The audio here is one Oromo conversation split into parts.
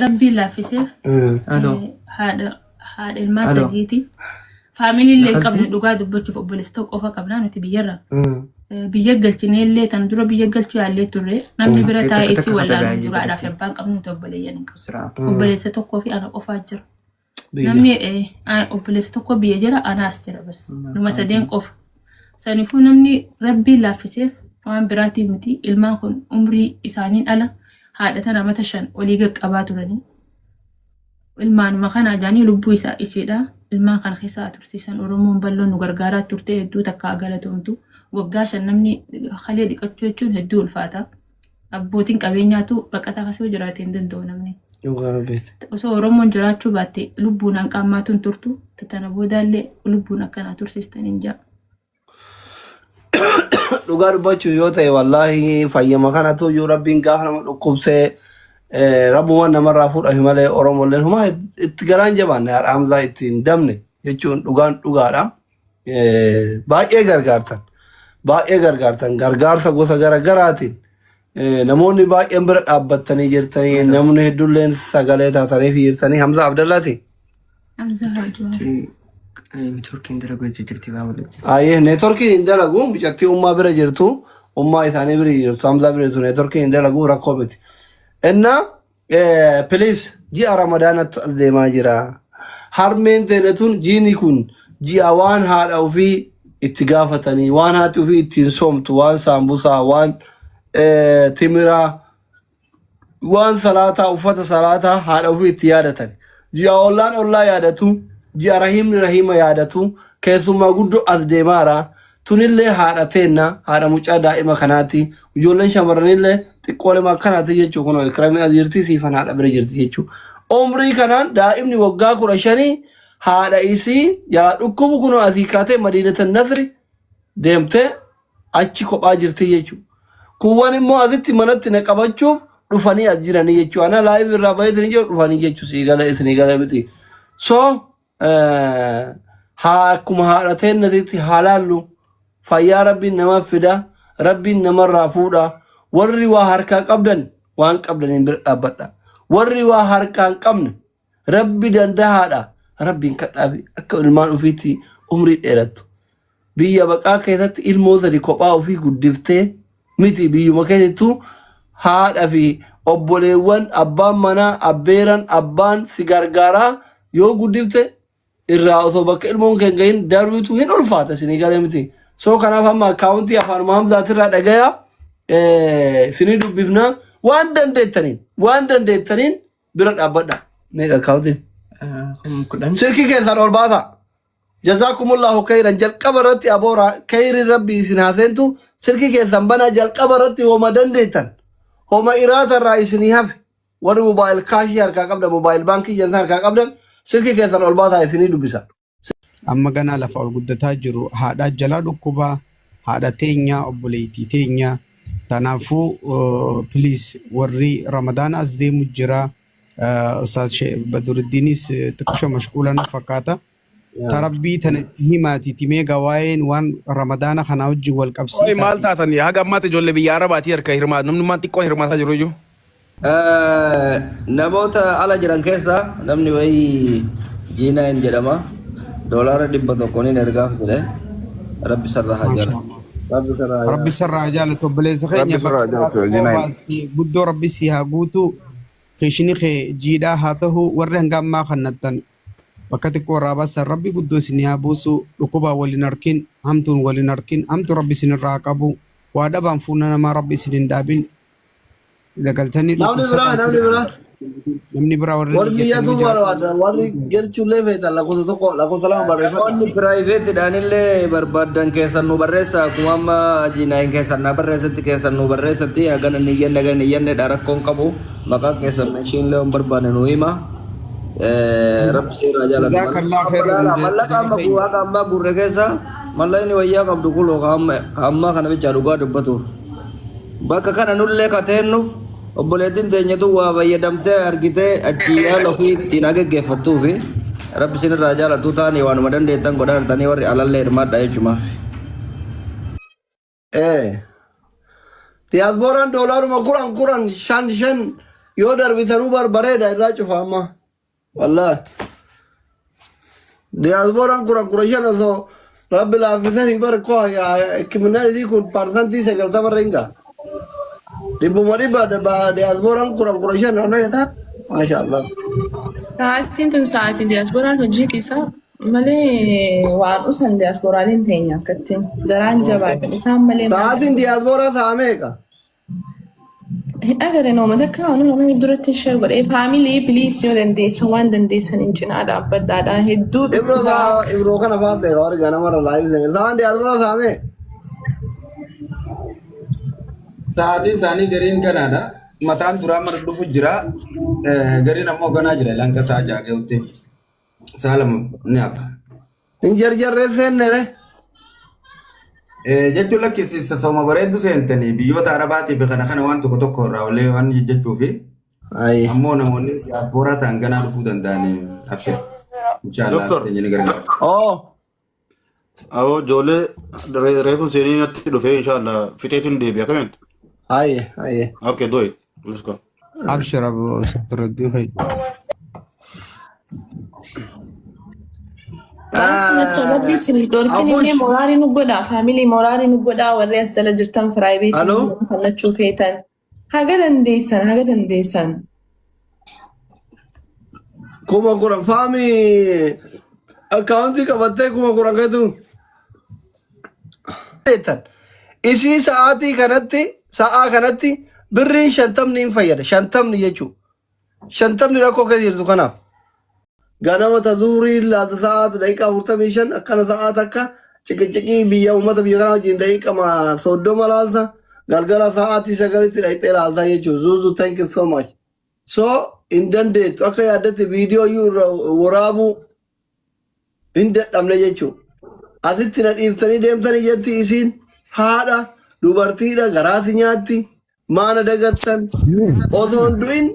Rabbiin laaffiseef Aloo. haadha ilmaan Aloo. sadiiti. Faamilii illee hin qabnu Dafaltee? dhugaa dubbachuuf obboleessa tokko qofa qabna nuti biyyarra. Biyya galchinee illee tan dura biyya galchuu yaallee turre namni bira Takka taa'ee takka isii katabee wallaanu ayyee duraadhaaf jalatti. abbaan qabnu nuti obboleeyyan hin qabnu. Siraa. Obboleessa tokkoo fi ana qofaa jira. Biyya. Namni obboleessi tokko biyya jira anaas jira bas. Numa sadeen qofa. Saniifuu namni rabbiin laaffiseef waan biraatii miti ilmaan kun umrii isaaniin ala haadha tana mata 5 olii gaqqabaa turanii. Ilmaanuma kana jaanii lubbuu isaa isheedha. Ilmaan kana keessaa tursiisan Oromoon bal'oon nu gargaaraa turte hedduu takka galatoomtu. Waggaa 5 namni kalee dhiqachuu jechuun hedduu ulfaata. Abbootiin qabeenyaatu baqataa kasoo jiraate hin danda'u namni. Dhugaa rabbiiti. Osoo Oromoon jiraachuu baatte lubbuun hanqa ammaatu hin turtu. Tana boodaallee lubbuun akkanaa tursiistan hin jaa. Dhugaa dubbachuu yoo ta'e wallaahi fayyama kanatu iyyuu rabbiin gaafa nama dhukkubsee rabbumaan namarraa fuudhafi malee Oromolleen homaa itti garaan jabaanne haadha Hamzaa itti hin dabne jechuun dhugaan dhugaadha. Baay'ee gargaartan. Baay'ee gargaartan. Gargaarsa gosa gara garaatiin namoonni baay'een bira dhaabbattanii jirtanii namni hedduulleen sagalee taatanii fi jirtanii Hamzaa Abdallaati. Hamzaa Hajuu. Neetworkiin dalagu jechuu jirti baabule. Ayyee neetworkiin hin dalagu mucattii ummaa bira jirtu ummaa isaanii bira jirtu Hamzaa bira jirtu neetworkiin hin dalagu rakkoo miti. Innaa Please ji'a ramadaanatti as deemaa jira. Harmeen teene tun jiini kun ji'a waan haadha ofii itti gaafatanii waan haati ofii ittiin soomtu waan saambusaa waan timiraa waan salaataa uffata salaataa haadha ofii itti yaadatan. Ji'a ollaan ollaa yaadatu ji'a rahiimni rahiima yaadatu keessumaa guddoo as deemaara. Tunillee haadha teenna haadha mucaa daa'ima kanaati. Ijoolleen shamarranillee xiqqoolema akkanaati jechuu kunoo ikramiin as jirti siifan haadha bira jirti jechuu. Umrii kanaan daa'imni waggaa 15 haadha isii jalaa dhukkubu kunoo asii kaatee madiinatan nasri deemtee achi kophaa jirti jechuu. Kuuwwan immoo asitti manatti na qabachuuf dhufanii as jiranii jechuu. Ana live irraa baheetiin jiru dhufanii jechuu sii gala isinii gala miti. So haa akkuma haadha teennatitti haa laallu fayyaa rabbiin nama fida rabbiin namarraa fuudha warri waa harkaa qabdan waan qabdaniin bira dhaabbadha warri waa harkaa hin qabne rabbi dandahaadha rabbiin kadhaafi akka ilmaan ofiitti umrii dheerattu Biyya baqaa keessatti ilmoo sadi kophaa ofii guddiftee miti biyyuma keessattuu haadha fi obboleewwan abbaan manaa abbeeran abbaan si gargaaraa yoo guddifte irraa osoo bakka ilmoon kee hin gahin daruutu hin ulfaata isinii galee miti. So kanaaf amma akkaawuntii afaanuma Hamzaatirraa dhagayaa isinii dubbifna waan dandeettaniin waan dandeettaniin bira dhaabbadha. Meeqa akkaawuntiin? 10,000. Silkii keessan ol baasaa. Jazaakumullahu kayran jalqaba irratti aboora kayri rabbi isin haa seentu silkii keessan banaa jalqaba irratti homa dandeettan homa iraata irraa isinii hafe warri mobaayil kaashii harkaa qabdan mobaayil baankii jensan harkaa qabdan silkii keessan ol baasaa isinii dubbisa. Amma ganaa lafa ol guddataa jiru haadhaa jalaa dhukkubaa haadha teenya obboleeytii teenya tanaafuu please warri ramadaana as deemu jira ustaaz Baduruddiinis xiqqisho mashquula na fakkaata Ta rabbii tana itti himaatiiti mee gaa waa'een waan ramadaana kanaa wajjin wal Oi maal qabsiisaati. taatan haga ammaatti ijoollee biyya Arabaatii harka hirmaa namnummaan xiqqoon hirmaataa jiru iyyuu. Namoota ala jiran keessaa namni wayii G9 jedhama. Doolaara 100 nin ergaaf jedhe. Rabbi sarra haa jaalatu. Rabbi sirraa haa Rabbi jaalatu. sirraa haa jaalatu obboleessa Rabbi keenya sirraa bakka haa jaalatu rakkoo G9. baaste guddoo rabbi si haa guutu keeshini kee jiidhaa haa ta'u warri hanga ammaa kannattan Bakka xiqqoo irraa baassan rabbi guddoo isinii haa buusu dhukkubaan wal hin arkin hamtuun wal hin arkin hamtu rabbi isinirraa haa qabu waa dhabaan fuula namaa rabbi isin hin dhaabin galtanii Namni biraa dhukkubsataan namni biraa namni biraa warri warri niyyattan biyyatu yoo jiraatan barbaada warri galchuullee feetan lakkoofsa tokko lakkoofsa lama barreeffadha. Namoonni piraayiveetiidhaan illee barbaaddan keessan nu barreessa akkuma amma G9 keessan na barreessatti keessan nu barreessatti hagana hin iyyanne hagana hin iyyannedha rakkoon qabu maqaa keessan meeshiin illee hin barbaanne nu hima. Rabbi seeraa jaalatu. Jazakallah Mallaqa khairan amma mallaqa jara amma keenya. haga ammaa guurre keessa mallaqni wayyaa qabdu kuloo ka amma ka ammaa kana bichaa dhugaa dubbatuuf. Bakka kana nullee ka teennuuf obboleettiin teenya tun waa fayyadamtee argitee achii yaala ofii ittiin haa geggeeffattuufi rabbi isinirraa jaalatu taanii waanuma dandeettan godhaa jirtanii warri alallee hirmaadha jechumaaf. Diyaaspooraan doolaaruma 10 10 5 5 Yoo darbitanuu barbareeda irraa cufa amma. Wallaahi. Diyaaspooraan kura 15 osoo rabbi laaffisee fi bar koo hikkiminaan isii kun 90% irra hin ga'a. Dhibbuma dhibba diyaaspooraan 10 15 ona jedha. Maasha Allah. Sa'aatiin tun sa'aatii diyaaspooraan hojiiti isaa malee waan usan diyaaspooraaleen teenya akkattiin garaan jabaatan isaan malee maal Sa'aatiin diyaaspooraa sa'a meeqa? Hin agarre nooma takka waan nama duratti share godhee family please yoo dandeessan waan dandeessan hin cinaa dhaabbadhaadha hedduu Ibroo dhukkubaa. sa'a Ibroo kana fa'aa beeka warri ganamarra live seene. Sa'aan diyaaspooraa sa'a meeqa? Sa'aatiin isaanii gariin ganaadha. Mataan duraa mana dhufu jira. Gariin ammoo ganaa jira. Lanka sa'a 6 gahutti. Sa'a 2 ni hafa. Hin jarjarree seenne re. Jechuun lakkisiisa sooma bareeddu seentanii biyyoota Arabaatii fi kana kana waan tokko tokko irraa olee waan jechuu fi Ayi. ammoo namoonni diyaaspooraa ta'an ganaa dhufuu danda'anii abshir. Inshaallah Doktor. teenya ni gargaara. Oo. Awoo ijoollee reefu seenii natti dhufee inshallah fixeetiin deebi'a akkamitti? Ayi ayi. Okay, do it. Let's go. Abshir Abu Sirriitti fayyadu. Rabbi isin hin dhorkin illee Abush. moraalii nu godhaa family moraalii nu godhaa warri as jala jirtan private Aloo. fannachuu feetan haga dandeessan haga dandeessan. 10,000 faami akkaawuntii qabattee 10,000 keetu. Isii sa'aatii kanatti sa'aa kanatti birriin 50 hin fayyada. 50 jechuudha. 50 rakkoo keessa jirtu kanaaf. Ganama ta zuhurii laata sa'aata daqiiqaa 45 akkana sa'aa takka ciqiciqii biyya uummata biyya kanaa wajjin daqiiqama 30 laalta galgala sa'aatii 9tti dhaqxee laaltaa jechuudha. Zuzu, thank you so much. So hin dandeettu akka yaaddatti viidiyoo iyyuu irra waraabuu hin dadhabne jechuudha. Asitti na dhiiftanii deemtanii jetti isiin haadha dubartiidha garaasi nyaatti maana dagattan osoo hin du'in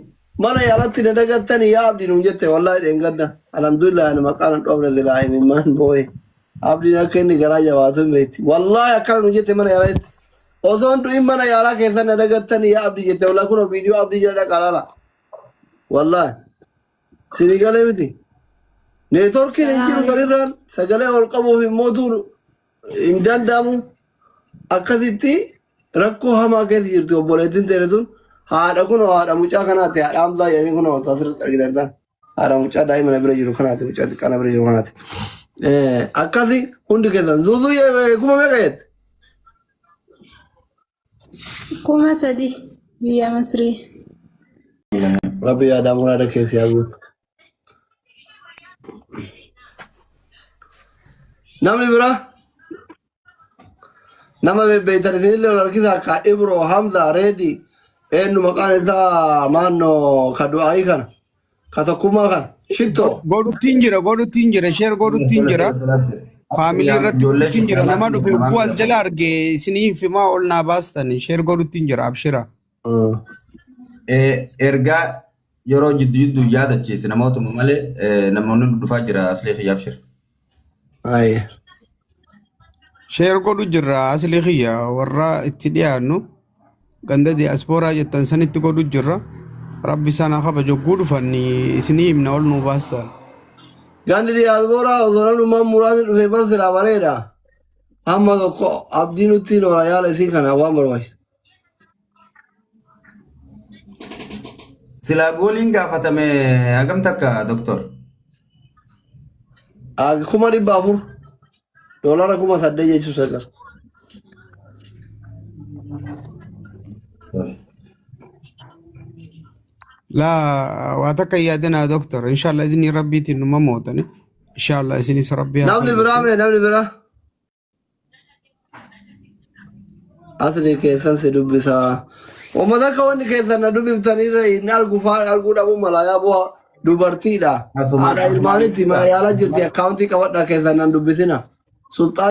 mana yaalatti na dagattan yaa abdii nuun jette. Wallaahi dheengadda alhamdulillah ani maqaan hin dhoofne silaa himimmaan boo'e. Abdiin akka inni garaa jabaatu hin beekti. Wallaahi akkana nuun jette mana yaalatti osoo hin du'in mana yaalaa keessan na dagattan yaa abdii jette. Wallaahi kun viidiyoo abdii jala dhaqaa laala. Wallaahi sinii galee miti. Neetworkiin hin jiru garirraan sagalee ol qabuuf immoo hin danda'amu. Akkasitti rakkoo hamaa keessa jirti obboleettiin teere tun haadha kun haadha mucaa kanaati haadha Hamzaa jedhanii kun asirratti argitan tan haadha mucaa daa'ima na bira jiru kanaati mucaa xiqqaa na bira jiru kanaati. Akkasi hundi keessan zuuzuu kuma meeqa jette? 3,000 biyya Masrii. Rabbi yaadaa muraada keessa yaa guutu. Namni biraa nama bebbeeytan isinillee ol harkisaa ka Ibro Hamza Reedi eenyu maqaan isaa maannoo ka du'aayii kana ka tokkummaa kana shittoo. Godhuttiin jira, godhuttiin jira, share godhuttiin jira. Family irratti godhuttiin jira. Nama dhufe hogguu as jala arge isiniif himaa ol naa baastan share godhuttiin jira abshira. Ergaa yeroo jidduu jidduu yaadachiise namootuma malee namoonni dhufaa jira aslee xiyyaaf shira. Ayi. Share godhu jirra asli kiyya warra itti dhiyaannu ganda diyaaspooraa jettan sanitti godhu jirra. Rabbi isaan haa kabaju hogguu dhufan isinii himna ol nuu baastan. Gandi diyaaspooraa osoo namnummaan muraasni dhufee bar silaa bareeda. Hamma tokko abdii nutti noora yaala isii kana waan barbaachisu. Silaa gooliin gaafatame hagam takka doktor? 400,000 doolara 8,000 jechuun sagal. Laa waa takka hin yaadinaa doktor. Inshallah isinii rabbiitiin numa mootani. Inshallah isinis rabbi haa Namni biraa fayyisu. mee namni biraa? Asli keessan si dubbisaa. Uummata akka wanni keessan na dubbiftanirra hin argu faa arguu dhabuu mala yaa bu'aa dubartiidha. Asuma Haadha ilmaanitti mana yaalaa jirti akkaawuntii qabadhaa keessan nan dubbisina. Sulxaan.